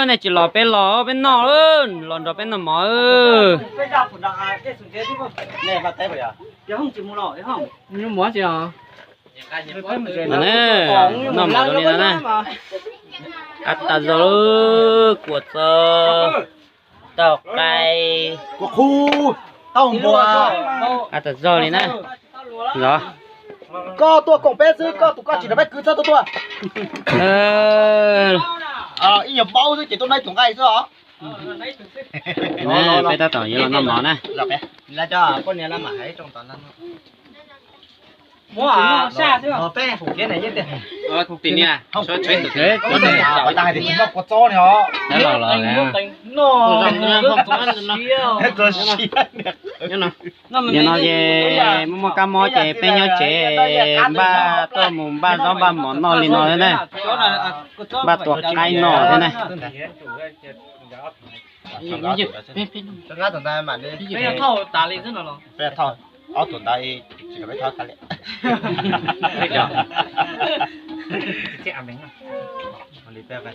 Nej tsis los peb los peb noj, los nrog peb noj mov. Noj mov li no na. Qab tas zog, kua txob, taub hau qaib, kua qhub, taub hau npua. Qab tas zog li na. Los, koj tuaj koom peb xwb, koj tus koj tsis nrog peb kwv txhob tuaj tuaj. Ib nyuag paub xwb ces tuaj noj ib tug nqaij xwb os. Peb tab tom yuav los noj mov na. Nim no ces muaj muaj kab mob ces peb nyob tsev npaj tuaj mus npaj zaub npaj mov noj li no thiab na. Npaj tua qaib noj thiab na. Ob tug ntawd tsis peb thauj li. Li peb